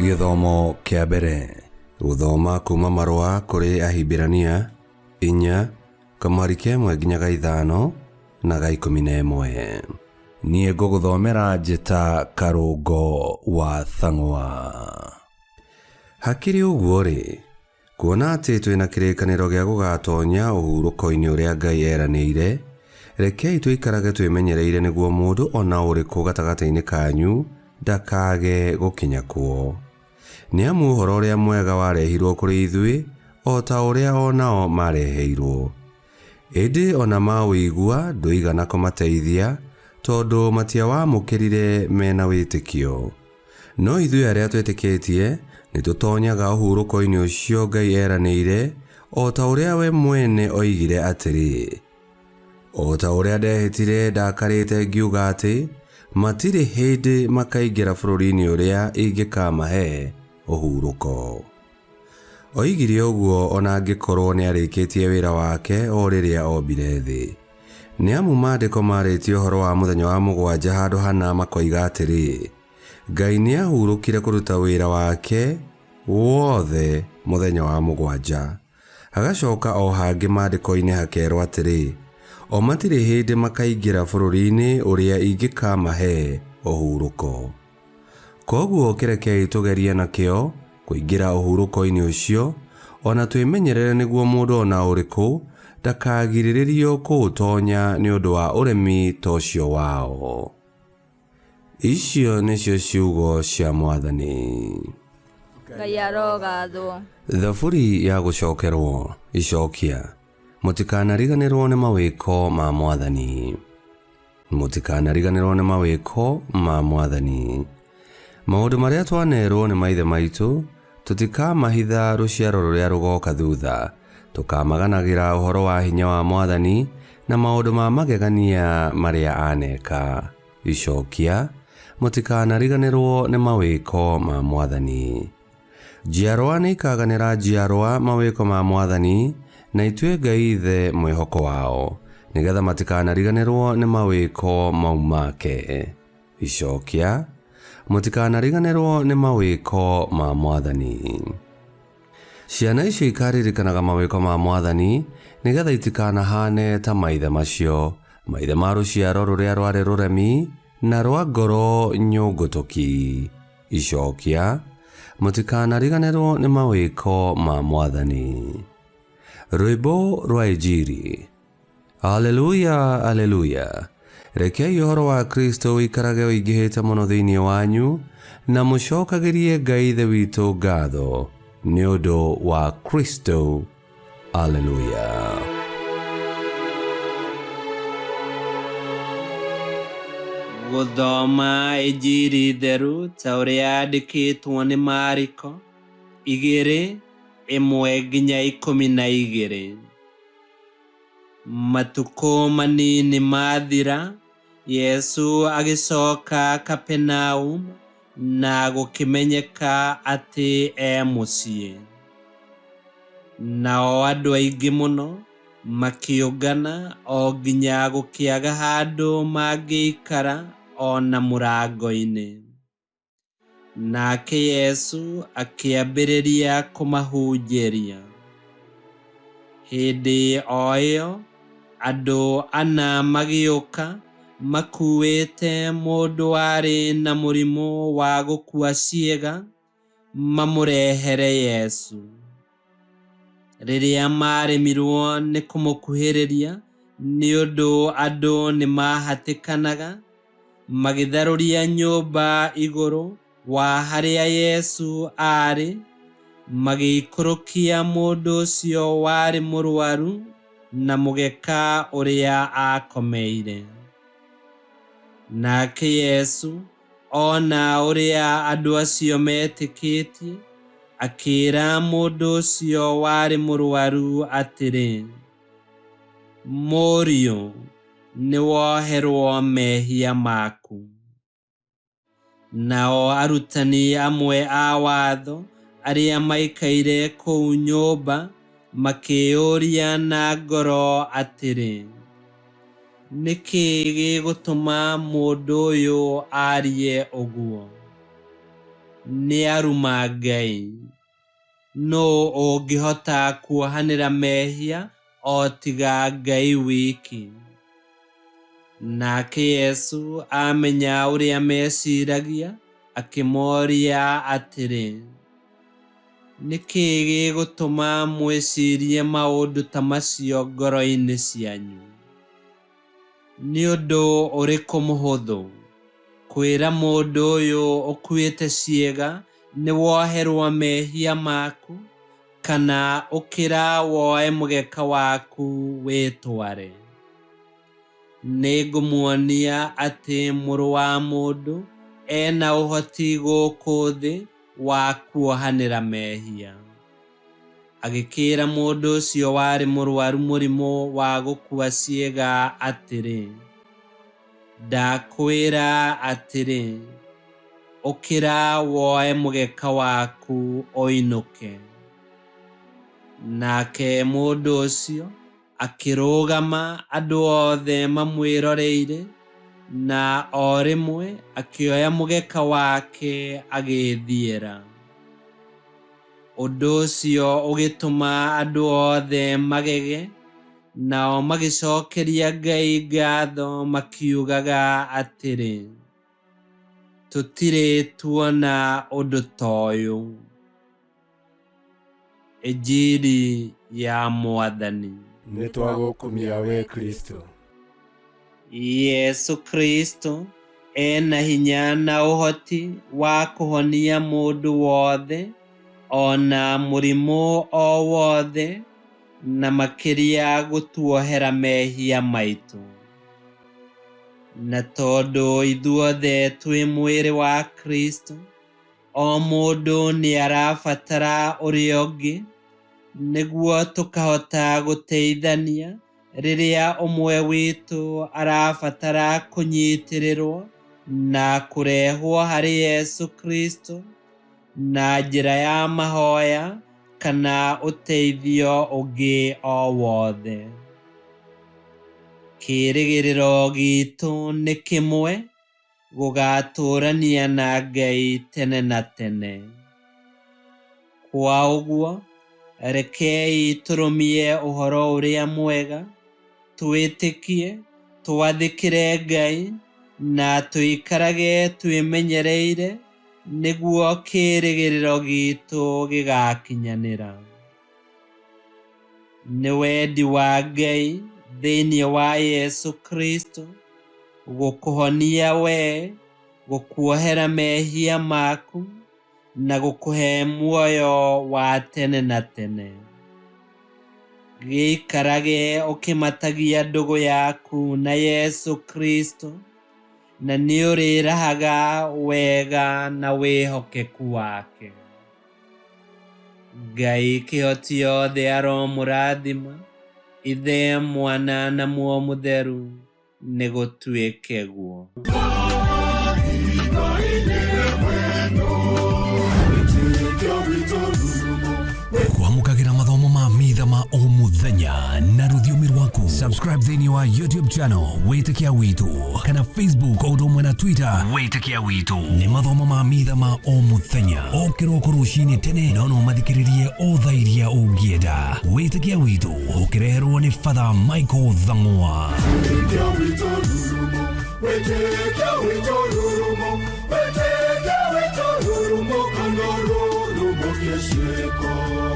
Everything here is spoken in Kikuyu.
Gĩthomo kĩa mbere gũthoma kuma marũa kũrĩ Ahibirania 4 kamũhari ka ĩmwe nginya ga ithano na ga 11. Niĩ ngũgũthomera njĩta Karũngo wa Thang'wa. Hakĩrĩ ũguo-rĩ, Kuona atĩ twĩ na kĩrĩkanĩro gĩa gũgaatonya ũhurũko-inĩ ũrĩa Ngai eranĩire, rekei tũikarage twĩmenyereire nĩguo mũndũ o na ũrĩkũ gatagatĩ-inĩ kanyu ndakaage gũkinya kuo. Nĩ amu ũhoro ũrĩa mwega warehirũo kũrĩ ithuĩ o ta ũrĩa o nao maareheirũo. Ĩndĩ o na maũigua ndũigana kũmateithia, tondũ matiawamũkĩrire me na wĩtĩkio. No ithuĩ arĩa twĩtĩkĩtie nĩ tũtonyaga ũhurũko-inĩ ũcio Ngai eranĩire, o ta ũrĩa we mwene oigire atĩrĩ, O ta ũrĩa ndehĩtire ndakarĩte ngiuga atĩ, 'Matirĩ hĩndĩ makaingĩra bũrũri-inĩ ũrĩa ingĩkamahe ũhurũko. Oigire ũguo o na angĩkorũo nĩ arĩkĩtie wĩra wake o rĩrĩa ombire thĩ. Nĩ amu Maandĩko marĩtie ũhoro wa mũthenya wa mũgwanja handũ hana makoiga atĩrĩ, Ngai nĩaahurũkire kũruta wĩra wake wothe mũthenya wa mũgwanja. Hagacoka o hangĩ Maandĩko-inĩ hakerũo atĩrĩ, O matirĩ hĩndĩ makaingĩra bũrũri-inĩ ũrĩa ingĩkamahe ũhurũko. Kwoguo kĩrekei tũgerie na kĩyo kũingĩra ũhurũko-inĩ ũcio, o na twĩmenyerere nĩguo mũndũ o na ũrĩkũ ndakagirĩrĩrio kũũtonya nĩ ũndũ wa ũremi ta ũcio wao. Icio nĩcio ciugo cia Mwathani. Ngai arogathwo. Thaburi ya gũcokerwo. Icokia. Mũtikanariganĩrwo nĩ mawĩko ma Mwathani. Mũtikanariganĩrwo nĩ mawĩko ma Mwathani. Maũndũ marĩa twanerwo nĩ maithe maitũ, tũtikamahitha rũciaro rũrĩa rũgoka thutha. Tũkamaganagĩra ũhoro wa hinya wa Mwathani na maũndũ ma magegania marĩa aneka. Icokia, Mũtikanariganĩrwo nĩ mawĩko ma Mwathani. Njiarwa nĩikaganĩra njiarwa mawĩko ma Mwathani, na itue Ngai Ithe mwĩhoko wao, nĩgetha matikanariganĩrwo nĩ mawĩko mau make. Icokia, Mũtikanariganĩrwo nĩ mawĩko ma Mwathani. Ciana icio ikaririkanaga mawĩko ma Mwathani, nĩgetha itikanahane ta maithe macio, maithe ma rũciaro rũrĩa rwarĩ rũremi na rwa ngoro nyũngũtũki. Icokia, Mũtikanariganĩrwo nĩ mawĩko ma Mwathani. Rwĩmbo rwa Injiri. Aleluya, aleluya. Rekei ũhoro wa Kristo ũikarage ũingĩhĩte mũno thĩinĩ wanyu, na mũcokagĩrie Ngai Ithe witũ ngatho nĩ ũndũ wa Kristo. Aleluya. Gũthoma Injiri theru ta ũrĩa yandĩkĩtwo nĩ Mariko, 2:1-12. Matukũ manini mathira, Yesu agĩcoka Kapenaum na gũkĩmenyeka atĩ e mũciĩ. Nao andũ aingĩ mũno makĩũngana o nginya gũkĩaga handũ mangĩikara o na mũrango-inĩ. Nake Yesu akĩambĩrĩria kũmahunjĩria. Hĩndĩ o ĩyo andũ ana magĩũka makuuĩte mũndũ warĩ na mũrimũ wa gũkua ciĩga mamũrehere Yesu. Rĩrĩa maaremirwo nĩ kũmũkuhĩrĩria nĩ ũndũ andũ nĩ maahatĩkanaga, magĩtharũria nyũmba igũrũ wa harĩa Yesu aarĩ, magĩikũrũkia mũndũ ũcio warĩ mũrwaru na mũgeka ũrĩa aakomeire. Nake Yesu ona ũrĩa andũ acio meetĩkĩtie, akĩĩra mũndũ ũcio warĩ mũrwaru atĩrĩ, Mũriũ, nĩwoherwo mehia maku. Nao arutani amwe a watho arĩa maikaire kũu nyũmba makĩĩyũria na ngoro atĩrĩ, Nĩ kĩĩ gĩgũtũma mũndũ ũyũ aarie ũguo? Nĩaruma Ngai. Nũũ ũngĩhota kuohanĩra mehia o tiga Ngai wiki? Nake Jesũ amenya ũrĩa meciragia, akĩmoria atĩrĩ, Nĩ kĩĩ gĩgũtũma mwĩcirie maũndũ ta macio ngoro-inĩ cianyu? Nĩ ũndũ ũrĩkũ mũhũthũ, kwĩra mũndũ ũyũ ũkuĩte ciĩga, 'Nĩwoherwo mehia maku,' kana 'Ũkĩra woe mũgeka waku wĩtware'? Nĩngũmuonia atĩ Mũrũ wa Mũndũ e na ũhoti gũkũ thĩ wa kuohanĩra mehia. Agĩkĩĩra mũndũ ũcio warĩ mũrwaru mũrimũ wa gũkua ciĩga atĩrĩ, Ndakwĩra atĩrĩ, ũkĩra woe mũgeka waku ũinũke. Nake mũndũ ũcio akĩrũgama andũ othe mamwĩroreire, na o rĩmwe akĩoya mũgeka wake agĩĩthiĩra. Ũndũ ũcio ũgĩtũma andũ othe magege, nao magĩcokeria Ngai ngatho makiugaga atĩrĩ, Tũtirĩ tuona ũndũ ta ũyũ. Injiri ya Mwathani. Nĩtwagũkumia we Kristo. Yesu Kristo ena hinya na ũhoti wa kũhonia mũndũ wothe ona mũrimũ o wothe na makĩria gũtuohera mehia maitũ. Na tondũ ithuothe twĩ mwĩrĩ wa Kristo, o mũndũ nĩ arabatara ũrĩa ũngĩ nĩguo tũkahota gũteithania rĩrĩa ũmwe witũ arabatara kũnyitĩrĩrwo na kũrehwo harĩ Yesu Kristo na njĩra ya mahoya kana ũteithio ũngĩ o wothe. Kĩĩrĩgĩrĩro gitũ nĩ kĩmwe, gũgatũũrania na Ngai tene na tene. Kwa ũguo, rekei tũrũmie ũhoro ũrĩa mwega, twĩtĩkie, twathĩkĩre Ngai, na tũikarage twĩmenyereire nĩguo kĩĩrĩgĩrĩro gitũ gĩgakinyanĩra. Nĩ wendi wa Ngai thĩinĩ wa Yesu Kristo gũkũhonia wee, gũkuohera mehia maku, na gũkũhe muoyo wa tene na tene. Gĩikarage ũkĩmatagia ndũgũ yaku na Yesu Kristo, na nĩũrĩrahaga wega na wĩhokeku wake. Ngai kĩhoti yothe aromũrathima, Ithe, Mwana na Muoyo Mũtheru, nĩgũtuĩke guo. Kwamũkagĩra mathomo ma mitha ma o mũthenya na rũthiomi rwaku. Subscribe thĩinĩ wa YouTube channel Wĩtĩkia Witũ kana Facebook o ũndũ ũmwe na Twitter Wĩtĩkia Witũ. Nĩ mathomo ma mitha ma o mũthenya o kĩroko rũcinĩ tene, no no mathikĩrĩrie o thaa iria ũngĩenda. Wĩtĩkia Witũ ũkĩreherwo nĩ Father Michael Thang'wa. Wĩtĩkia witũ rurumo, wĩtĩkia witũ rurumo, wĩtĩkia witũ rurumo, kana rurumo kĩciĩko.